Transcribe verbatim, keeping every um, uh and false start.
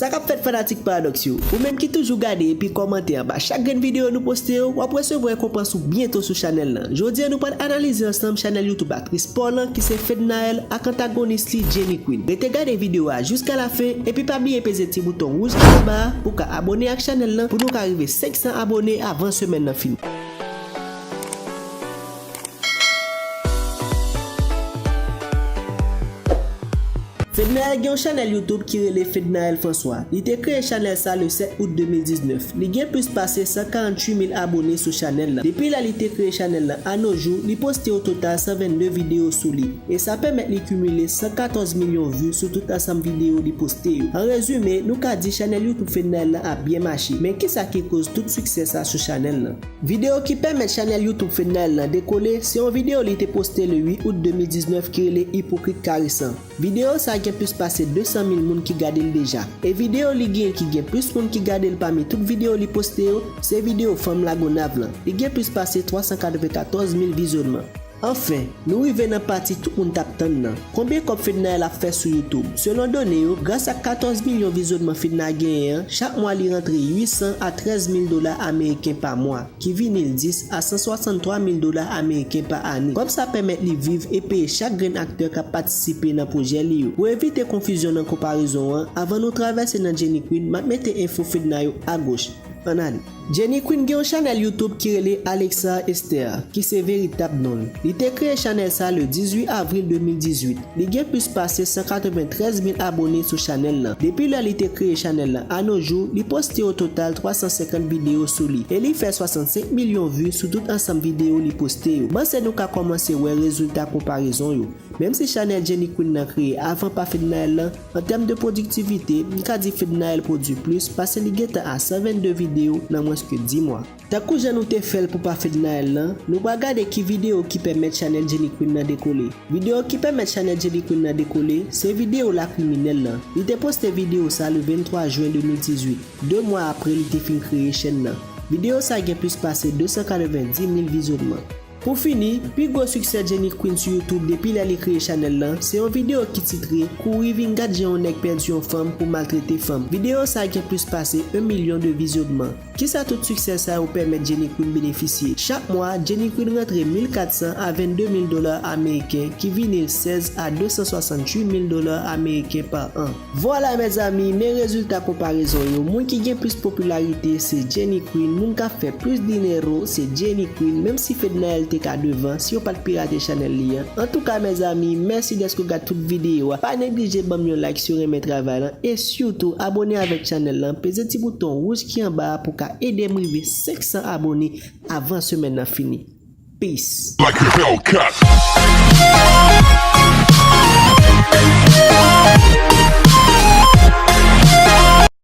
Sa k ap fèt, fanatik Paradox yo? Ou menm ki toujou gade epi kòmante anba chak grenn videyo nou poste yo, w ap resevwa rekonpans ou byento sou chanèl lan. Jodi a nou pral analize ansanm chanèl YouTube aktris pò lan ki se Fednaelle ak antagonis li Jenny Queen. Rete gade videyo a jiska lafen epi pa bliye peze ti bouton wouj ki anba a pou w ka abone ak chanèl lan pou nou ka rive senk san abone avan semèn nan fini. Fednaelle gen yon chanèl YouTube ki rele Fednaelle François. Li te kreye chanèl sa le sèt out de mil diznèf. Li gen plis pase san karanntuit mil abone sou chanèl lan. Depi lè li te kreye chanèl lan a no jou, li poste o total san vennde videyo sou li. E sa pèmèt li kimile san katòz milyon vi sou tout ansanm videyo li poste yo. An rezime, nou ka di chanèl YouTube Fednaelle lan ap byen mache. Men kisa ki koz tout siksè sa sou chanèl lan? Videyo ki pèmèt chanèl YouTube Fednaelle lan dekole, se yon videyo li te poste le uit out de mil diznèf ki rele Ipokrit Karesan. Videyo sa gen plis pase de san mil moun ki gade l deja. E videyo li gen ki gen plis moun ki gade l pami tout videyo li poste yo, se videyo fanm Lagonav lan. Li gen plis pase twa san katrevenkatòz mil vizyonman. Anfen, nou rive nan pati tout moun t ap tann nan. Konbyen kòb Fednaelle ap fè sou YouTube? Selon done yo, gras ak katòz milyon vizyonman Fedna genyen an, chak mwa li rantre uit san a trèz mil dola ameriken pa mwa, ki vini l dis a san swasanntwa mil dola ameriken pa ane. Kòb sa pèmèt li viv e peye chak grenn aktè k ap patisipe nan pwojè li yo. Pou evite konfizyon nan konparezon an, avan nou travèse nan Jenny Queen, m ap mete enfo Fedna yo agoch. Ann ale. Jenny Queen gen yon chanèl YouTube ki rele Alexa Esther, ki se veritab non l. Li te kreye chanèl sa le dizuit avril de mil dizuit. Li gen plis pase san katreventrèz mil abone sou chanèl lan. Depi lè li te kreye chanèl lan a no jou, li poste o total twa san senkant videyo sou li e li fè swasannsenk milyon vi sou tout ansanm videyo li poste yo. M panse nou ka kòmanse wè rezilta konparezon yo. Menm si chanèl Jenny Queen nan kreye avan pa Fednaelle lan, an tèm de pwodiktivite, m ka di Fednaelle pwodui plis paske li gentan a san vennde videyo nan mwens ke dis mwa. Tankou jan nou te fè l pou pa Fednaelle lan, nou pral gade ki videyo ki pèmèt chanèl Jenny Queen nan dekole. Videyo ki pèmèt chanèl Jenny Queen nan dekole, se videyo lakriminèl lan. Li te poste videyo sa le venntwa jen de mil dizuit, de mwa apre li te fin kreye chèn nan. Videyo sa gen plis pase de san katrevendis mil vizyonman. Pou fini, pi gwo siksè Jenny Queen sou YouTube depi lè li kreye chanèl lan, se yon videyo ki titre Kouri vin gad jan yon nèg pèdi yon fanm pou maltrete fanm. Videyo sa gen plis pase en milyon de vizyonman. Kisa tout siksè sa yo pèmèt Jenny Queen benefisye? Chak mwa, Jenny Queen rantre mil katsan a vennde mil dola ameriken, ki vini l sèz a de san swasantuit mil dola ameriken pa an. Vwala mezanmi, men rezilta konparezon yo. Moun ki gen plis popilarite se Jenny Queen, moun k ap fè plis dinero se Jenny Queen, menm si Fednaelle te ka devan si yo pa t pirate chanèl li an. Antouka mezanmi, mèsi dèske w gad tout videyo a. Pa neglije ban m yon like si w renmen travay lan e sitou abone avèk chanèl lan, peze ti bouton wouj ki anba a pou w ka ede m rive senk san abone avan semèn nan fini. Peace. Like a Hellcat.